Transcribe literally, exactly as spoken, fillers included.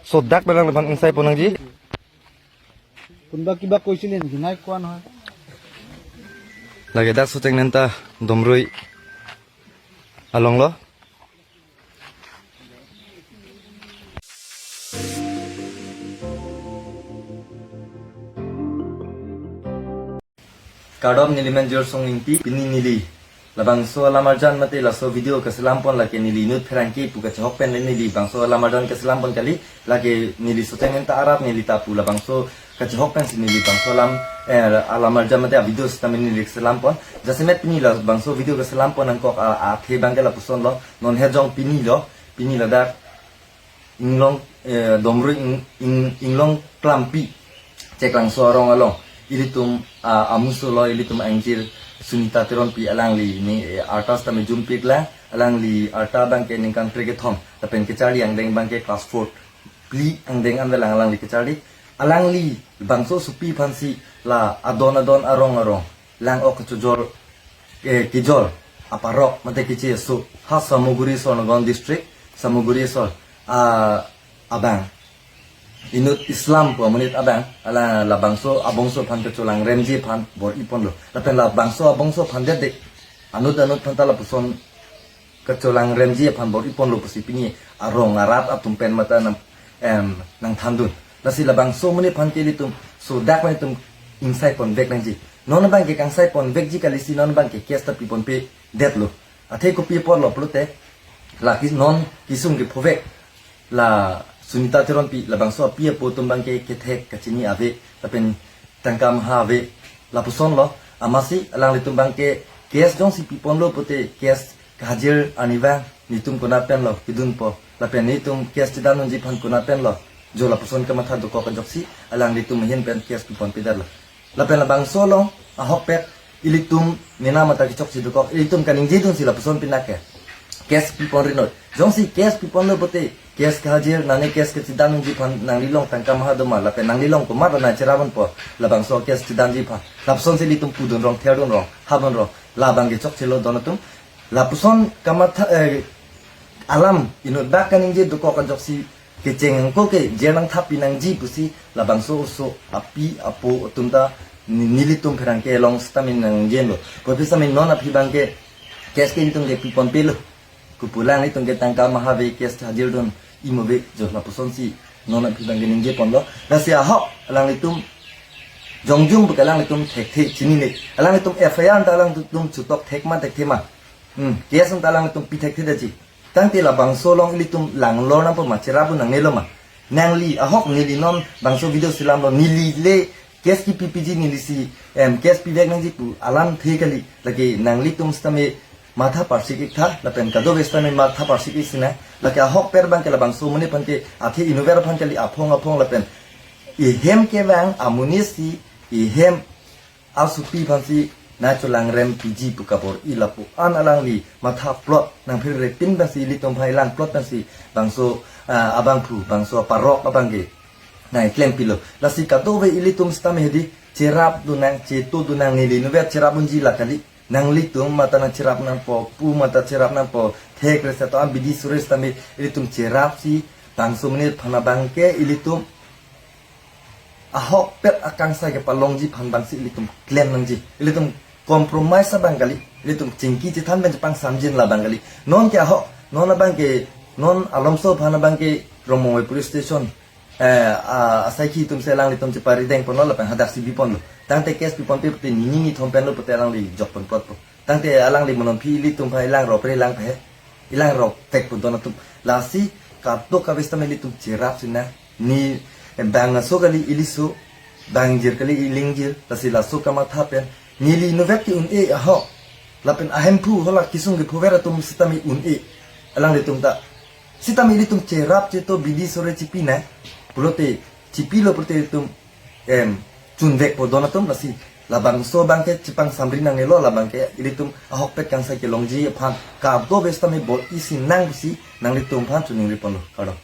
So dak belang lepan ingsai pon nangji. কোনোবা কিবা কৈছিলে নেকি? নাই কোৱা নহয়। Lake dak Socheng Nenta Domrui along lo. Kardom, neli men Jorsong Ingti, pini neli labangso alamarjan mate laso video kaselam pon, lake neli inut pherangke pu kachehok pen le neli bangso alamarjan kaselam pon kali, lake neli Socheng Nenta arat neli ta pu labangso kachehok pensi neli bangso alam, eh, alamarjan mate avideo sitame neli selam pon. Jasemet pini labangso video kaselam pon nangkok a, athe abangke lapuson lo, non hejong pini lo, pini ladak Inglong, eh, Domrui Ing-, Ing-, Inglong Klampi, Cheklangso arong along. Ilitum, ah, amuso lo, ilitum angjir Sunita Teronpi, alangli ni, eh, arta sitame jumpik lang, alangli arta abangke ningkan trekethom, lapen kacharli angdeng abangke class four, phli angdeng an avelang alangli kacharli. Alangli bangso asopi aphansi la adon adon arong arong lang-ok kachojor, eh, kejor aparok mate keche aso ha Samaguri Swarnaganj district, Samaguri asor, ah, abang inut Islam pu amonit abang, ala labangso abongso aphan kacholangremji aphan bor-i ponlo. Lapen labangso abongso aphan det de, anut anut aphan ta lapuson kacholangremji aphan bor-i ponlo pusi pini arong arat atum pen mate nang, em, nangthandun. Lasi labangso amonit aphan ke ilitum so dak pen itum ingsai ponvek nangji. Non abangke kangsai ponvekji kalisi non abangke case ta pi ponpe detlo. Athe kopi apotlo pulote, la ki non kesung kephovek la Sunita Teronpi, labangso api apo atum abangke kethek kachini ave, lapen tangka maha ave, lapuson lo. Amatsi alanglitum abangke case jongsi pi ponlo pute case kahajir arnivang netum konat pen lo kedunpo, lapen netum case chedan unji aphan konat pen lo, jo lapuson kamatha dokok ajoksi alanglitum ahin pen case pi ponpe detlo. Lapen labangso along ahokpet ilitum mena mata kechokche dokok, ilitum kaningje dunsi lapuson pinake case pi ponri noi. Jongsi case pi ponlo pute case kahajir, nane case kachedan unji aphan nanglilong tangka maha doma, lapen nanglilong komat nangcherap unpo labangso case chedanji aphan. Lapusonsi ilitum pudun rong, therdun rong, habun rong, labangke chokchelo don atum. Lapuson kamatha, eh, alam inut dak kaningje dokok ajoksi kecheng angko ke jer nangthap pi nangji pusi labangso oso api apo atum ta ni-, nelitum pherangke along sitame nangjenlo. Puvoiphit sitame non aphi abangke case ke itum ke pi ponpelo. Kopulang itum ke tangka maha ave, case hajir dun imo ave, jo lapusonsi non aphi abangke ningje ponlo. Lasi ahok alanglitum jongjung buka alanglitum thekthe chinine. Alanglitum F I R ta alanglitum chutok thek ma thekthe ma. Hmm, case ta alanglitum pi thekthe detji. Tangte labangso along ilitum langlor nangpo ma, cherap un nangnelo ma? Nangli ahok neli non bangso video selamlo, neli le case kepipiji nelisi, em, case pivek nangji pu alamthe kali, lake nanglitum sitame matha parsik-ik tha, lapen kadokave sitame matha parsik-ik sinang, lake ahokpet abangke labangso amonit aphan ke athe inutvet aphan kali, aphong aphong lapen ehem kevang amonit si ehem asopi aphansi nangcholangrempiji pu kabor-i lapu-an alangli matha plot nangphirre pin pensi ilitum aphan ilang plot pensi bangso, ah, abangphu, bangso aparok abangke nangklempilo. Lasi kadokave ilitum sitame hedi cherap dunnang, cheto dunnang, neli inutvet cherap unji la kali. Nanglitum mate nangcherap nangpo, pu mate cherap nangpo, thek resa to am bidi sore sitame ilitum cherapsi bangso amonit aphan abangke ilitum ahokpet akangsai kepalongji aphan abangsi ilitum klem nangji. Ilitum compromise abang kali, ilitum chingki chethan pen chepangsamjin labang kali. Non ke ahok, non abangke, non alomso aphan abangke Rongmongve police station, eh, a, asaikhi atumsi alanglitum cheparideng ponlo lapen hadak si bi ponlo. Tangte case pi ponpe pute nini nithom penlo pute alangli jok pon plotpo. Tangte alangli monon aphi ilitum aphan ilang ropre ilang phe, ilang ropvek pu don atum. Lasi kadokave sitame ilitum cherap sinang, ne bang aso kali iliso, bang jir kali ilingjir, lasi laso kamatha pen neli inutvet ke un-e ahok, lapen ahemphu hala kesung kephover atum sitame un-e. Alanglitum ta sitame ilitum cherap cheto bidi sore chepi nang pulote, chepilo pulote ilitum, em, chunvekpo don atum. Lasi labangso abangke chepangsamri nangnelo, labangke ilitum ahokpet kangsai kelongji aphan kadokave sitame bor-i sinang pusi nanglitum aphan choningri ponlo. Kardom.